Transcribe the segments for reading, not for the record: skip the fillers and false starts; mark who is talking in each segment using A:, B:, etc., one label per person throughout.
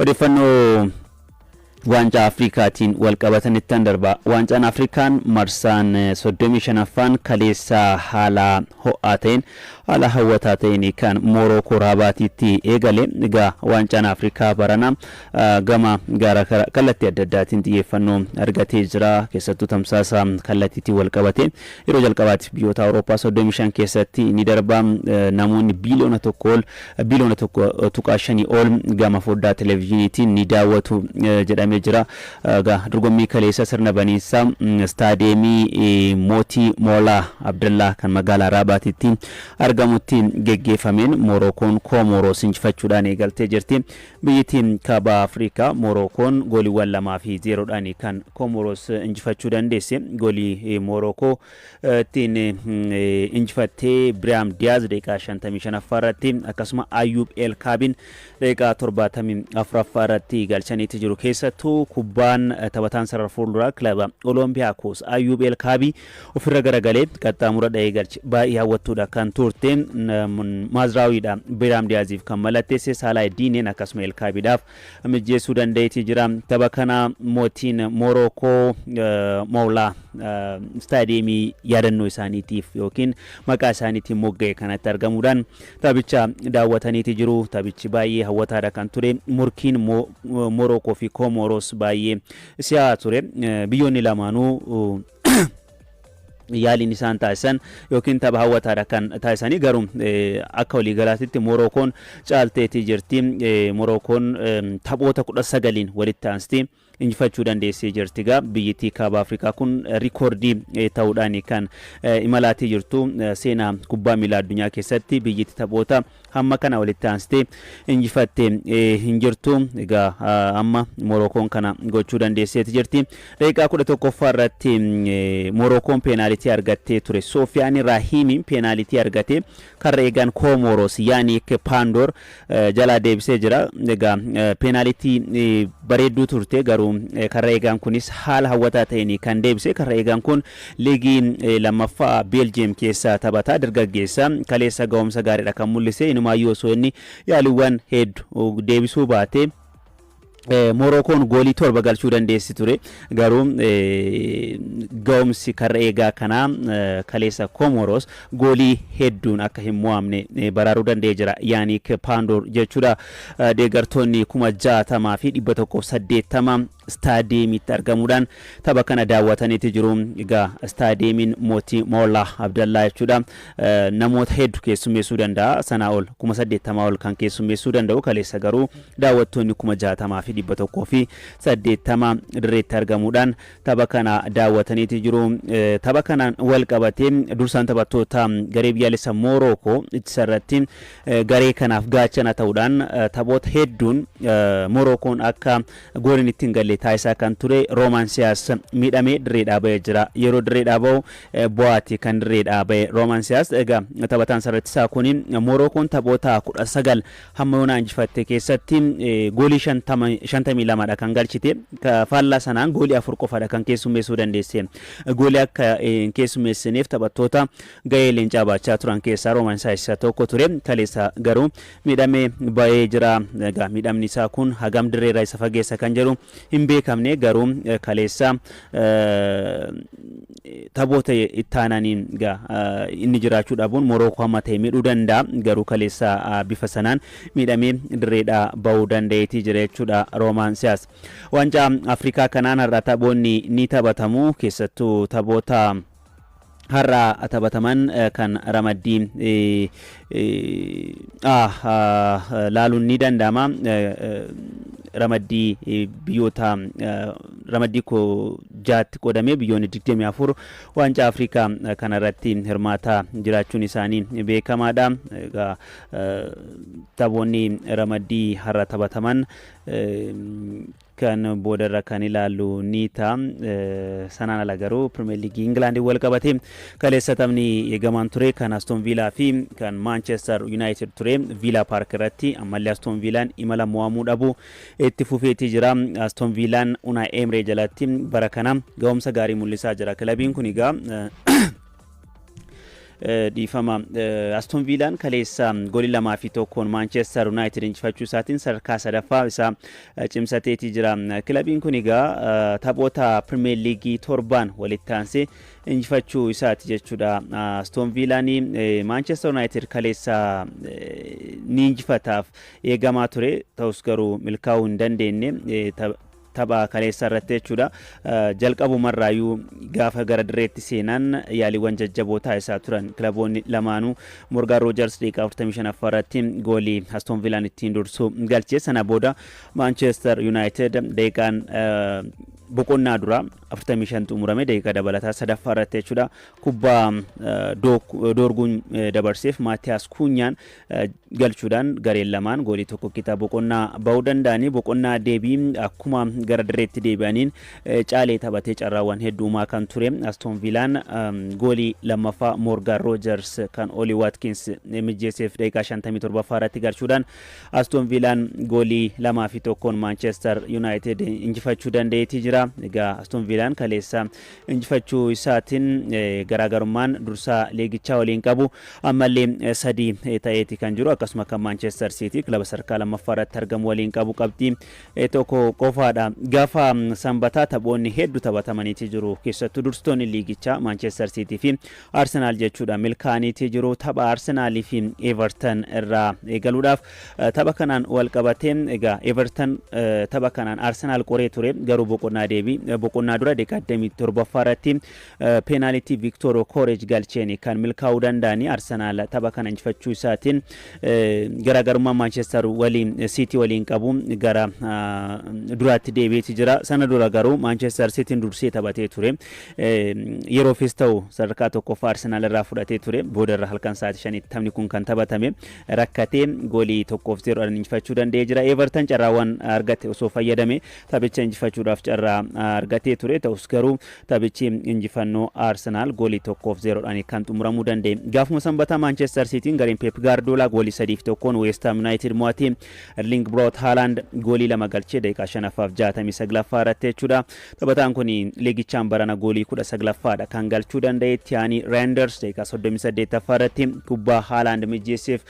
A: Odeeffannoo Waancaa Afrikaatiin wal qabatanittan darba. Waancaan Afrikaan marsaan 35ffaan kaleessa haala ho'aa ta'een, haala hawwataa ta'een kan Moorookoo Raabaatiitti eegale. Egaa Waancaan Afrikaa barana gama gara kallattii adda addaatiin xiyyeeffannoo argatee jira. Keessattuu tamsaasa kallattiitiin wal qabate yeroo jalqabaatiif biyyoota Awurooppaa 35 keessatti ni darba. Namoonni biiliyoona 1 ol, biiliyoona 1.5 ol gama foddaa televezyiiniitiin ni daawwatu jedhamee jira. Egaa dorgommii kaleessa sirna baniinsa istaadiyeemii Mootii Moolaa Abdallaa kan magaalaa Raabaatitti argamutti geggeeffameen Moorookoon Koomooroos injifachuudhaan eegaltee jirti. Biyyittiin Kaaba Afrikaa Moorookoon gooliiwwan 2 fi 0dhaan kan Koomooroos injifachuu dandeesse. Goolii Moorookoo ittiin injifattee Biraam Diyaaz daqiiqaa 55ffaa irratti, akkasuma Ayyuub El Kaabiin daqiiqaa 74ffaa irratti galchaniitti jiru. Keessattuu kubbaan taphataan sarara fuulduraa kilaba Oloompiyaakos Ayyuub El Kaabii ofirra garagalee qaxxaamura dha'ee galche baay'ee hawwattuudha kan turte. Maazraawiidha Biraam Diyaaziif kan mallatteesse, Saalaa Diineen akkasuma El Kaabiidhaaf mijjeessuu danda'eeti jira. Tapha kana mootiin Moorookoo Moolaa istaadiyeemii yaadannoo isaaniitiif yookiin maqaa isaaniitiin mogga'e kanatti argamuudhaan taphicha daawwataniiti jiru. Taphichi baay'ee hawwataadha kan ture. Murkiin Moorookoo fi Koomoroos baay'ee si'aa ture. Biyyoonni lamaanuu yaaliin isaan taasisan yookiin tapha hawwataadha kan taasisanii, garuu akka waliigalaatitti Morookoon caalteetii jirti. Morookoon taphoota 19n walitti aansti injifachuu dandeessee jirti. Egaa biyyittii Kaaba Afrikaa kun rikoordii ta'uudhaan kan imalaatii jirtu. Seenaa kubbaa miilaa addunyaa keessatti biyyittii taphoota hamma kana walitti aansitee injifatte hin jirtu. Egaa amma Morookoon kana gochuu dandeesseeti jirti. Daqiiqaa 11ffaa irratti Morookoon peenaalitii argattee ture. Soofiyaani Raahiimiin peenaalitii argate karra eegaan Koomoros Yaanik Paandoor jalaa deebisee jira. Egaa peenaalitii bareedduu turte, garuu karra eegaan kunis haala hawwataa ta'een kan deebise. Karra eegaan kun liigii lammaffaa Beeljiyeem keessa taphataa dargaggeessa, kaleessa ga'umsa gaariidha kan mul'ise. Inumaayyuu osoo inni yaaliiwwan hedduu deebisuu baate Morookoon goolii torba galchuu dandeessi ture. Garuu ga'umsi karra eegaa kanaa kaleessa Komoros goolii hedduun akka hin mo'amne baraaruu danda'ee jira. Yaanik Paandoor jechuudha. Deeggartoonni 60,180 istaadiyeemitti argamuudhaan tapha kana daawwataniiti jiru. Egaa istaadiyeemiin mootii Moolaa Abdallaa jechuudha. Namoota hedduu keessummeessuu danda'a. Sanaa ol 80,000 ol kan keessummeessuu danda'u, kaleessa garuu daawwattoonni 60,180 dirreetti argamuudhaan tapha kana daawwataniiti jiru. Tapha kanaan wal qabatee dursaan taphattoota garee biyyaalessa Moorookoo ittisa irratti garee kanaaf gaachana ta'uudhaan taphoota hedduun Moorookoon akka gooliin ittiin galle taasisaa kan ture Roomaan Siyaas miidhamee dirreedhaa ba'ee jira. Yeroo dirreedhaa ba'u bu'aati kan dirreedhaa ba'e Roomaan Siyaas. Egaa taphataan sarara kun Moorookoon taphoota 19 hamma yoonaa injifatte keessatti goolii 52dha kan galchite. Faallaa sanaan goolii afur qofadha kan keessummeessuu dandeesse. Goolii akka hin keessummeessineef taphattoota gahee leencaa baachaa turan keessaa Roomaan Siyaas isa tokko ture. Kaleessa garuu miidhamee ba'ee jira. Egaa miidhamni isaa kun hagam dirreerraa isa fageessa kan jedhu hin beekamne, garuu kaleessa taphoota itti aananiin egaa inni jiraachuu dhabuun Morookoo hamma ta'e miidhuu danda'a. Garuu kaleessa bifa sanaan miidhamee dirreedhaa ba'uu danda'eetii jira jechuudha Roomaan Siyaas. Waancaa Afrikaa kanaan har'a taphoonni ni taphatamu, keessattuu taphoota har'a taphataman kan ramaddii laaluun ni danda'ama. Ramaddii biyyoota ramaddii jaatti qoodamee biyyoonni 24 waancaa Afrikaa kanarratti hirmaataa jiraachuun isaanii beekamaadha. Egaa taphoonni ramaddii har'a taphataman kan boodarra kan ilaallu ni ta'a. Sanaan ala garuu Pirimeer Liigii Ingilaandii wal qabate kaleessa taphni eegamaan ture kan Aston Villaa fi kan Manchester United ture Villa Park irratti. Ammallee Aston Villaan imala mo'amuu dhabu itti fufeetii jira. Aston Villaan Unai Emery jalatti bara kana ga'umsa gaarii mul'isaa jira. Kilabiin kun egaa Dhiifama, Aston Villaan kaleessa goolii 2 fi 1n Manchester United injifachuu isaatiin sadarkaa sadaffaa isaa cimsateetii jira. Kilabiin kun egaa taphoota Premier League torbaan walitti aansee injifachuu isaati jechuudha. Aston Villaan Manchester United kaleessa ni injifataaf eegamaa ture, ta'us garuu milkaa'uu hin dandeenye tapha kaleessa irratti jechuudha. Jalqabumarraayyuu gaafa gara dirreetti seenan yaaliiwwan jajjaboo taasisaa turan kilaboonni lamaanuu. Morgan Rogers daqiiqaa 45 irratti goolii Aston Villaan ittiin dursu galche. Sana booda Manchester United daqiiqaan boqonnaa dura 45 xumurame daqiiqaa dabalataa sadaffaa irratti jechuudha, kubbaa Doorguun dabarseef Maatiyaas Kuunyaan galchuudhaan gareen lamaan goolii tokko qixa boqonnaa bahuu danda'anii. Boqonnaa deebii akkuma gara dirreetti deebi'aniin caalee taphatee carraawwan hedduumaa kan ture Aston Villaan goolii lammaffaa Morgan Rogers kan Oli Watkins mijjeesseef daqiiqaa 57 irratti galchuudhaan Aston Villaan goolii 2 fi 1n Manchester United injifachuu danda'eetii jira. Egaa Aston Villaan kaleessa injifachuu isaatiin garaagarummaan dursaa liigichaa waliin qabu ammallee sadii ta'eeti kan jiru. Akkasuma kan Manchester City kilaba sadarkaa lammaffaa irratti argamu waliin qabu qabxii tokko qofaadha. Gaafa sanbataa taphoonni hedduu taphatamaniiti jiru. Keessattuu dursitoonni liigichaa Manchester City fi Arsenal jechuudha milkaa'aniitii jiru. Tapha Arsenaalii fi Everton irraa eegaluudhaaf, tapha kanaan wal qabatee egaa Everton tapha kanaan Arsenal qoree ture, garuu boqonnaa deebii boqonnaa dura daqiiqaa 27 irratti peenaalitii Victor Gyökeres galcheen kan milkaa'uu danda'anii. Arsenal tapha kana injifachuu isaatiin garaagarummaa Manchester waliin City waliin qabu gara duraatti deebi'eeti jira. Sana dura garuu Manchester Cityin dursee taphatee ture. Yeroofis ta'u sadarkaa tokkoffaa Arsenal irraa fudhatee ture. Booda irra halkan sa'aatii 5tti taphni kun kan taphatame rakkatee goolii 1f 0dhaan injifachuu danda'ee jira. Everton carraawwan argate osoo fayyadame taphicha injifachuudhaaf carraa argatee ture. Ta'us garuu taphichi injifannoo Arsenal goolii 1f 0dhaan kan xumuramuu danda'e. Gaafuma sanbataa Manchester Cityin gareen Pep Guardiola goolii 3f 1n West Ham United mo'ate. Erling Braut Haaland goolii lama galchee daqiiqaa shanaffaaf 69ffaa irratti jechuudha. Taphataan kun liigichaan barana goolii 19ffaadha kan galchuu danda'e. Tiyaanii Reinders daqiiqaa 38ffaa irratti kubbaa Haaland mijjeesseef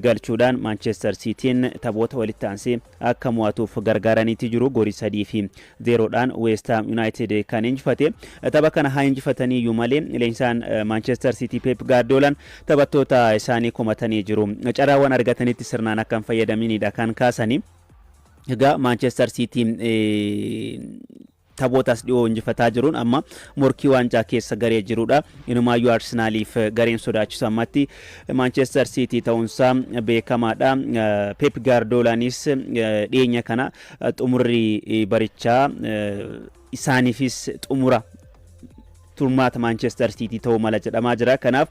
A: galchuudhaan Manchester Cityin taphoota walitti aansee akka mo'atuuf gargaaraniiti jiru. Goolii 3 fi 0dhaan West Ham United kan injifate. Tapha kana haa injifatanii iyyuu malee leenjisaan Manchester City Pep Guardiolaan taphattoota isaanii komatanii jiru. Carraawwan argatanitti sirnaan akka hin fayyadaminidha kan kaasanii. Egaa Manchester City taphootas dhiyoo injifataa jiruun amma morkii waancaa keessa garee jirudha. Inumaayyuu Arsenaaliif gareen sodaachisu ammatti Manchester City ta'uunsaa beekamaadha. Pep Guardiolaanis dhiyeenya kana xumurri barichaa isaaniifis xumura turmaata Manchester City ta'uu mala jedhamaa jira. Kanaaf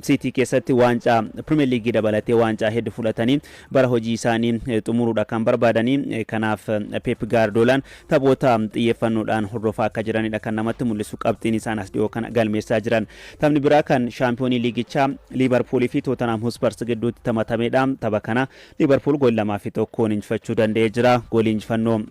A: City keessatti waancaa Premier League dabalatee waancaa hedduu fudhatanii bara hojii isaanii xumuruudha kan barbaadanii. Kanaaf Pep Guardiolaan taphoota xiyyeeffannoodhaan hordofaa akka jiranidha kan namatti mul'isu qabxiin isaan as dhiyoo kana galmeessaa jiran. Taphni biraa kan shaampiyoonii liigichaa Liverpoolii fi Tottenham Hotspur gidduutti taphatamedha. Tapha kana Liverpool goolii 2 fi 1n injifachuu danda'ee jira. Goolii injifannoo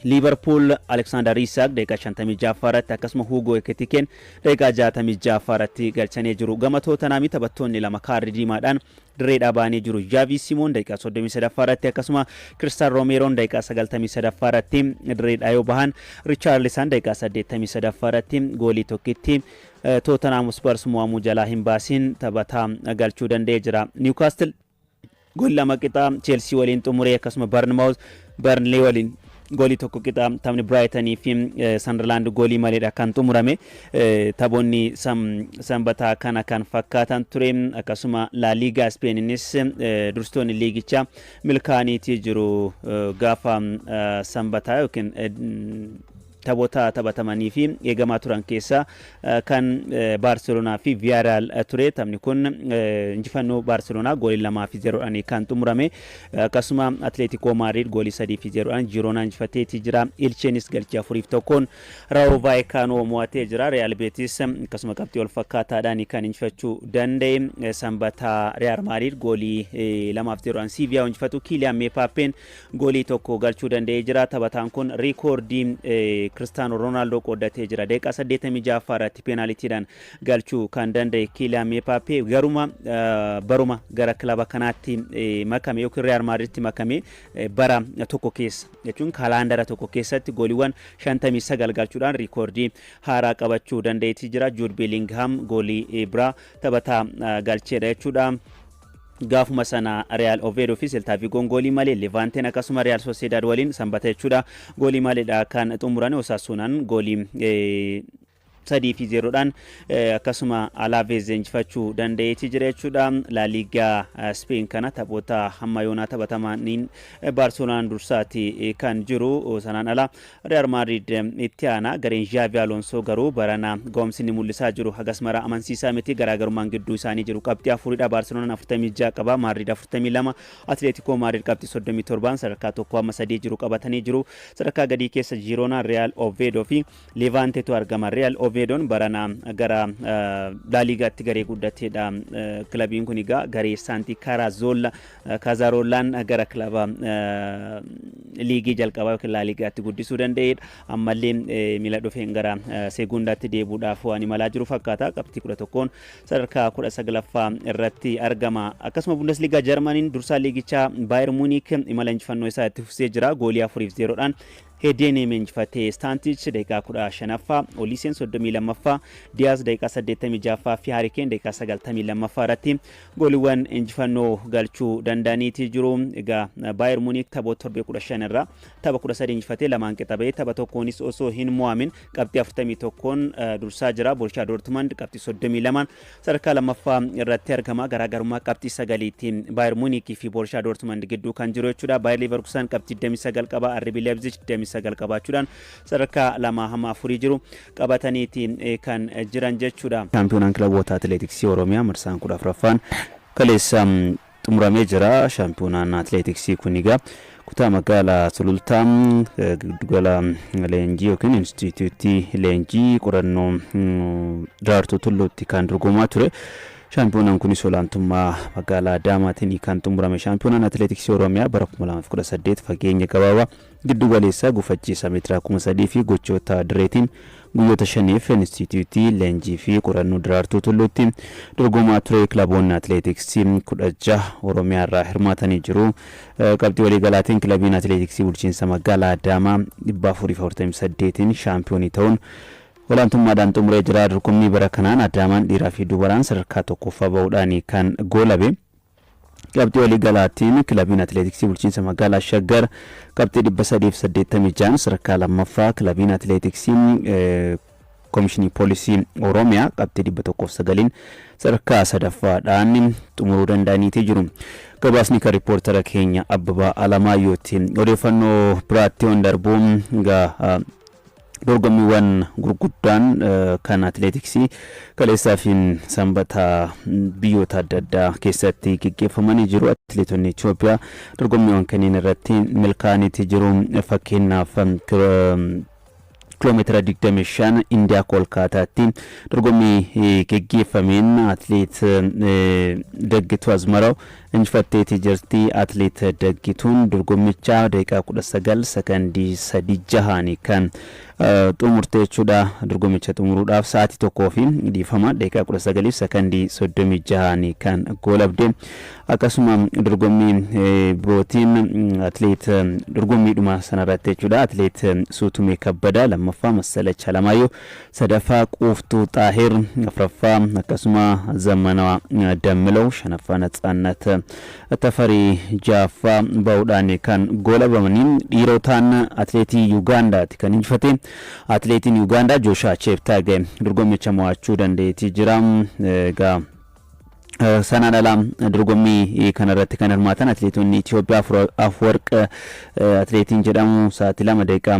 A: Liverpool Alexander Isak daqiiqaa 56 irratti, akkasuma Hugo Ekitiken daqiiqaa 66 irratti galchanii jiru. Gama Tottenham taphattoonni lama kaardii diimaadhaan dirreedhaa ba'anii jiru. Xavi Simons daqiiqaa 33 irratti, akkasuma Cristian Romeroon daqiiqaa 93 irratti dirreedhaa yoo bahan, Richarlison daqiiqaa 83 irratti goolii tokkitti Tottenham Spurs mo'amuu jalaa hin baasin taphataa galchuu danda'ee jira. Newcastle goolii lama qixa Chelsea waliin xumuree, akkasuma Bournemouth Burnley waliin goolii tokko qixa. Taphni Brightonii fi Sunderland goolii maleedha kan xumurame. Taphoonni sanbataa kana kan fakkaatan ture. Akkasuma La Liga Spaininis dursitoonni liigichaa milkaa'aniitii jiru. Gaafa sanbataa yookiin taphoota taphatamanii fi eegamaa turan keessaa kan Baarseloonaa fi Viyaaraal ture. Taphni kun injifannoo Baarseloonaa goolii 2 fi 0dhaan kan xumurame. Akkasuma Atleetikoo Maadrid goolii 3 fi 0dhaan Jiroonaa injifateetii jira. Ilcheenis galchii 4f 1n Raayoo Vaayikaanoo mo'atee jira. Real Beetis akkasuma qabxii wal fakkaataadhaan kan injifachuu danda'e. Sanbataa Real Maadrid goolii 2f 0dhaan Siiviyaa injifatu. Kiiliyaan Meepaappeen goolii tokko galchuu danda'ee jira. Taphataan kun riikoordii Kiristaanoo Roonaaldoo qooddatee jira. Daqiiqaa 86ffaa irratti peenaalitiidhaan galchuu kan danda'e Kiiliyaan Mbappee garuma baruma gara kilaba kanaatti makame yookiin Real Maadriditti makame bara tokko keessa jechuun kaalaandara tokko keessatti gooliiwwan 59 galchuudhaan riikoordii haaraa qabachuu danda'eetii jira. Jude Bellingham goolii biraa taphataa galcheedha jechuudha. Gaafuma sana Real Oviedo fi Celta Vigoon goolii malee, Levanteen akkasuma Real Sociedad waliin sanbata jechuudha goolii maleedha kan xumuran. Osasuunaan goolii 3 fi 0dhaan akkasuma Alaves injifachuu danda'eeti jira jechuudha. La Liga Speen kana taphoota hamma yoonaa taphatamaniin Baarseloonaan dursaati kan jiru. Sanaan ala Real Madrid itti aana. Gareen Xavi Alonso garuu barana ga'umsi inni mul'isaa jiru hagas mara amansiisaa miti. Garaagarummaan gidduu isaanii jiru qabxii 4dha. Baarseloonaan 46 qaba, Madrid 42, Atletico Madrid qabxii 37 sadarkaa 1 hamma 3 jiru qabatanii jiru. Sadarkaa gadii keessa Girona, Real Oviedo fi Levantetu argama. Real Oviedoon barana gara Laaligaatti garee guddateedha. Kilabiin kun egaa garee Saanti Kaazaaroollaan gara kilaba liigii jalqabaa yookiin Laaligaatti guddisuu danda'edha. Ammallee miila dhufeen gara Seegundaatti deebuudhaaf waan imalaa jiru fakkaata. Qabxii 11n sadarkaa 19ffaa irratti argama. Akkasuma Bundesliga Jarmaniin dursaa liigichaa Baayern Munich imala injifannoo isaa itti fufsee jira. Goolii 4 fi 0dhaan Heedeneem injifatee. Staantich daqiiqaa 15ffaa, Oliseen 32ffaa, Diyaaz daqiiqaa 86ffaa fi Haarikeen daqiiqaa 92ffaa irratti gooliiwwan injifannoo galchuu danda'aniiti jiru. Egaa Baayern Munich taphoota torbee 15 irraa tapha 13 injifatee, lamaan qixa bahee, tapha tokkoonis osoo hin mo'amin qabxii 41n dursaa jira. Borshaa Dortmund qabxii 32 sadarkaa lammaffaa irratti argama. Garaagarummaa qabxii 9tiin Baayern Munich fi Borshaa Dortmund gidduu kan jiru jechuudha. Baayern Leverkusen qabxii 29 qaba. RB Leipzig 29 qabaachuudhaan sadarkaa 2 hamma 4 jiru qabataniiti kan jiran jechuudha. Shaampiyoonaan kilaboota atileetiksii Oromiyaa marsaan 14ffaan kaleessa xumuramee jira. Shaampiyoonaan atileetiksii kun egaa kutaa magaalaa Sulultaa giddugala leenjii yookiin inistitiyuutii leenjii qorannoo Daraartuu Tulluutti kan dorgomaa ture. Shaampiyoonaan kunis olaantummaa magaalaa Adaamaatiin kan xumurame. Shaampiyoonaan atileetiksii Oromiyaa bara 2018 fageenya gabaabaa, giddu galeessaa, gufachiisa meetira 3000 fi gochoota direetiin guyyoota 5f Inistituutii Leenjii fi Qorannoo Daraartuu Tulluutti dorgomaa ture. Kilaboonni atileetiksii 16 Oromiyaa irraa hirmaatanii jiru. Qabxii waliigalaatiin kilabiin atileetiksii bulchiinsa magaalaa Adaamaa 448n shaampiyoonii ta'uun olaantummaadhaan xumuree jira. Dorgommii bara kanaan Adaamaan dhiiraa fi dubaraan sadarkaa tokkoffaa bahuudhaan kan goolabe. Qabxii waliigalaatiin kilabiin atileetiksii bulchiinsa magaalaa Shaggar qabxii 386 sadarkaa lammaffaa, kilabiin atileetiksii Koomishinii Poolisii Oromiyaa qabxii 109n sadarkaa sadaffaadhaan xumuruu danda'aniitii jiru. Gabaasni kan riippoortara keenya Abbabaa Alamaayyootti. Odeeffannoo biraatti yoon darbu, egaa dorgommiiwwan gurguddaan kan atileetiksii kaleessaa fi sanbata biyyoota adda addaa keessatti geggeeffamanii jiru. Atileetonni Itoophiyaa dorgommiiwwan kanneen irratti milkaa'aniiti jiru. Fakkeenyaaf, kiloomeetira 25 Indiyaa Kolkaataatti dorgommii geggeeffameen atileet Daggituu Azmaraw injifatteeti jirti. Atileet Daggituun dorgommicha daqiiqaa 19 sakandii 36n kan xumurte jechuudha. Dorgommicha xumuruudhaaf sa'aatii tokkoo fi, dhiifama, daqiiqaa 19 sakandii 36n kan goolabde. Akkasuma dorgommii birootiin atileet dorgommiidhuma sanarratti jechuudha, atileet Suutumee Kabbadaa lammaffaa, Massalach Alamaayyoo sadaffaa, Quuftuu Xaahir afraffaa, akkasuma Zammanaa Dammilow shanaffaa, Natsaannat Tafarii ja'affaa bahuudhaan kan goolabamanii. Dhiirotaan atileetii Yuugaandaati kan injifate. Atileetiin Yuugaandaa Jooshaa Cheeptaage dorgommicha mo'achuu danda'eetii jira. Egaa sanaan alaa dorgommii kanarratti kan hirmaatan atileetonni Itoophiyaa, Afwarq atileetiin jedhamu sa'aatii 2 daqiiqaa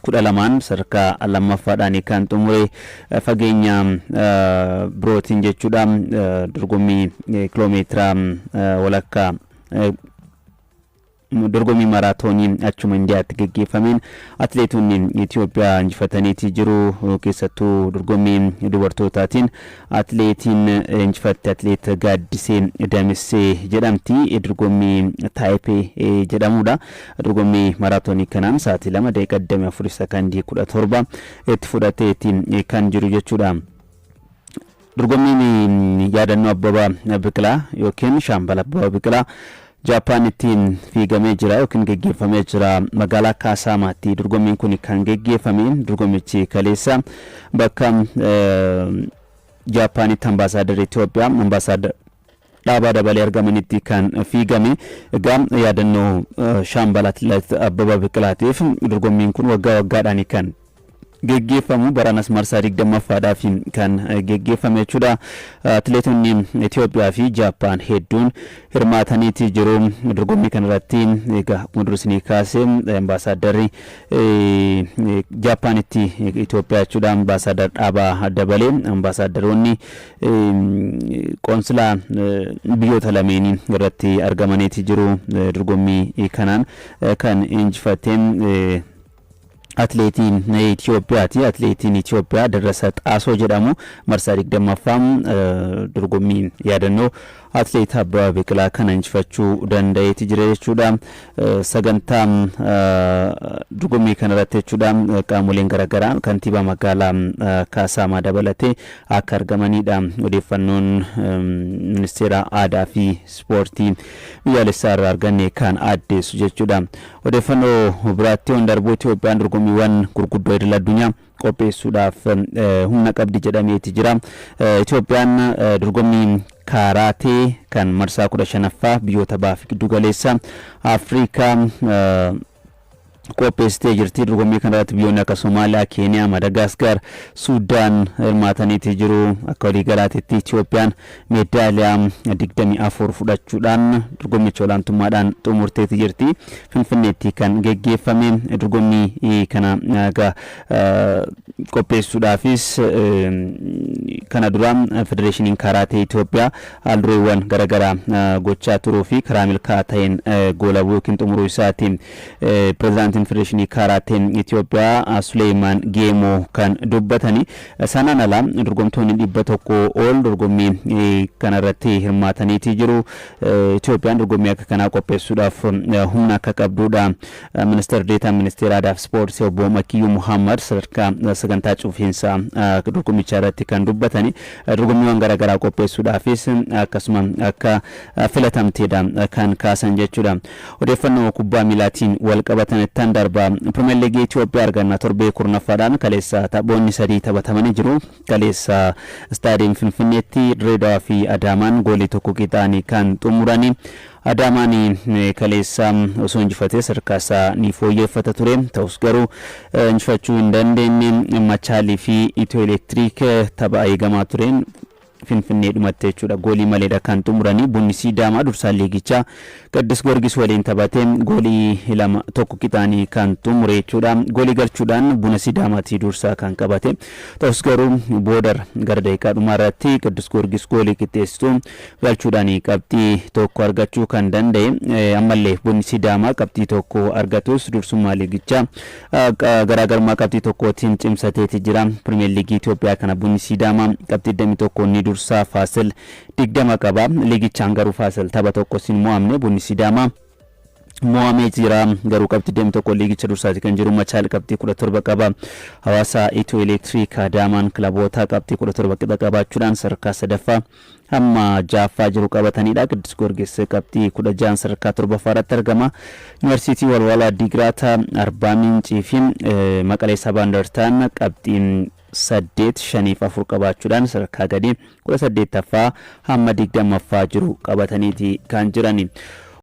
A: 12n sadarkaa lammaffaadhaan kan xumure. Fageenya birootiin jechuudha, dorgommii kiloomeetira walakkaa Dorgommii maraatoonii achuma Indiyaatti geggeeffameen atileetonni Itoophiyaa injifataniiti jiru. Keessattuu dorgommii dubartootaatiin atileetiin injifatte atileet Gaaddisee Damissee jedhamti. Dorgommii Taayipee jedhamudha. Dorgommii maraatoonii kanaan sa'aatii 2 daqiiqaa 24 sekondii 17 itti fudhateeti kan jiru jechuudha. Dorgommiin yaadannoo Abbabaa Biqilaa yookiin Shaambal Abbabaa Biqilaa Jaappaanitti fiigamee jira yookiin geggeeffamee jira. Magaalaa Kaasaamaatti dorgommiin kun kan geggeeffame. Dorgommichi kaleessa bakka Jaappaanitti ambaasaadarri Itoophiyaa ambaasaaddar Dhaabaa Dabalee argamanitti kan fiigame. Egaa yaadannoo Shaambal Atileet Abbabaa Biqilaatiif dorgommiin kun waggaa waggaadhaan kan geggeeffamu, baranas marsaa 20ffaadhaaf kan geggeeffame jechuudha. Atileetonni Itoophiyaa fi Jaappaan hedduun hirmaataniiti jiru. Dorgommii kanarratti egaa akkuma dura isinii kaase ambaasaadarri Jaappaanitti Itoophiyaa jechuudha, ambaasaaddar Dhaabaa Dabalee, ambaasaadaronni qoonsilaa biyyoota lameenii irratti argamaniiti jiru. Dorgommii kanaan kan injifateen atileetiin Itoophiyaati. Atileetiin Itoophiyaa Darrasa Xaasoo jedhamu marsaa 20ffaa dorgommii yaadannoo atileet Abbabaa Biqilaa kana injifachuu danda'eeti jira jechuudha. Sagantaa dorgommii kanarratti jechuudha qaamoleen garaagaraa kantiibaa magaalaa Kaasaamaa dabalatee akka argamanidha. Odeeffannoon ministeera aadaa fi ispoortii biyyaalessaa irraa arganne kan addeessu jechuudha. Odeeffannoo biraatti yoon darbu, Itoophiyaan dorgommiiwwan gurguddoo idil addunyaa qopheessuudhaaf humna qabdi jedhameeti jira. Itoophiyaan dorgommii kaaraatee kan marsaa 15ffaa biyyoota baha fi giddu galeessa Afrikaa qopheessitee jirti. Dorgommii kanarratti biyyoonni akka Somaaliyaa, Keeniyaa, Madagaskar, Suudaan hirmaataniiti jiru. Akka waliigalaatitti Itoophiyaan meedaaliyaa 24 fudhachuudhaan dorgommicha olaantummaadhaan xumurteeti jirti. Finfinneetti kan geggeeffame dorgommii kana egaa qopheessuudhaafis kana dura Federeeshiniin Kaaraatee Itoophiyaa haaldureewwan garaagaraa gochaa turuu fi karaa milkaa'aa ta'een goolabuu yookiin xumuruu isaati Pirezidaantiin Federeeshinii Kaaraatee Itoophiyaa Suleeyimaan Geemoo kan dubbatani. Sanaan ala dorgomtoonni 100 ol dorgommii kanarratti hirmaataniiti jiru. Itoophiyaan dorgommii akka kanaa qopheessuudhaaf humna akka qabdudha. Ministeer Deetaan Ministeera Aadaa fi Ispoortii Obbo Makiyyuu Muhammad sadarkaa sagantaa cufiinsa dorgommichaa irratti kan dubbatani. Dorgommiiwwan garaagaraa qopheessuudhaafis akkasuma akka filatamteedha kan kaasan jechuudha. Odeeffannoo kubbaa miilaatiin wal qabatanittan darba. Pirimeer Liigii Itoophiyaa arganna torbee 10ffaadhaan kaleessa taphoonni sadii taphatamanii jiru. Kaleessa Istaadiyeem Finfinneetti Dirreedawaa fi Adaamaan goolii tokko qixaanii kan xumurani. Adaamaan kaleessa osoo injifatee sadarkaa isaa ni fooyyeffata ture. Ta'us garuu injifachuu hin dandeenye. Machaalii fi Itiyoo Elektiriik tapha eegamaa tureen Finfinnee dhumatte jechuudha. Goolii maleedha kan xumuranii. Bunni Siidaamaa dursaan liigichaa Qiddus Goorgis waliin taphatee goolii 2 1 qixaanii kan xumure jechuudha. Goolii galchuudhaan Buna Sidaamaatii dursaa kan qabate. Ta'us garuu boodar gara daqiiqaa dhumaa irratti Qiddus Goorgis goolii qixxeessituu galchuudhaan qabxii tokko argachuu kan danda'e. Ammallee Bunni Sidaamaa qabxii tokko argatus dursummaa liigichaa garaagarummaa qabxii tokkootiin cimsateeti jira. Pirimeer Liigii Itoophiyaa kana Bunni Sidaamaa qabxii 21 ni dursa. Faasil 20 qaba. Liigichaan garuu Faasil tapha tokkos hin mo'amne. Bunni Sidaamaa mo'amee jira. Garuu qabxii 21 liigicha dursaati kan jiru. Machaal qabxii 17 qaba. Hawaasaa, Itiyoo Elektiriik, Adaamaan kilaboota qabxii 17 qixa qabaachuudhaan sadarkaa sadaffaa hamma ja'affaa jiru qabatanidha. Qiddus Goorgis qabxii 16n sadarkaa torbaffaa irratti argama. Yuunivarsiitii Walwaaloo Addiigiraat, Arbaa Miincii fi Maqalee Sabaa Indartaan qabxii 8, 5 fi 4 qabaachuudhaan sadarkaa gadii 18ffaa hamma 20ffaa jiru qabataniiti kan jirani.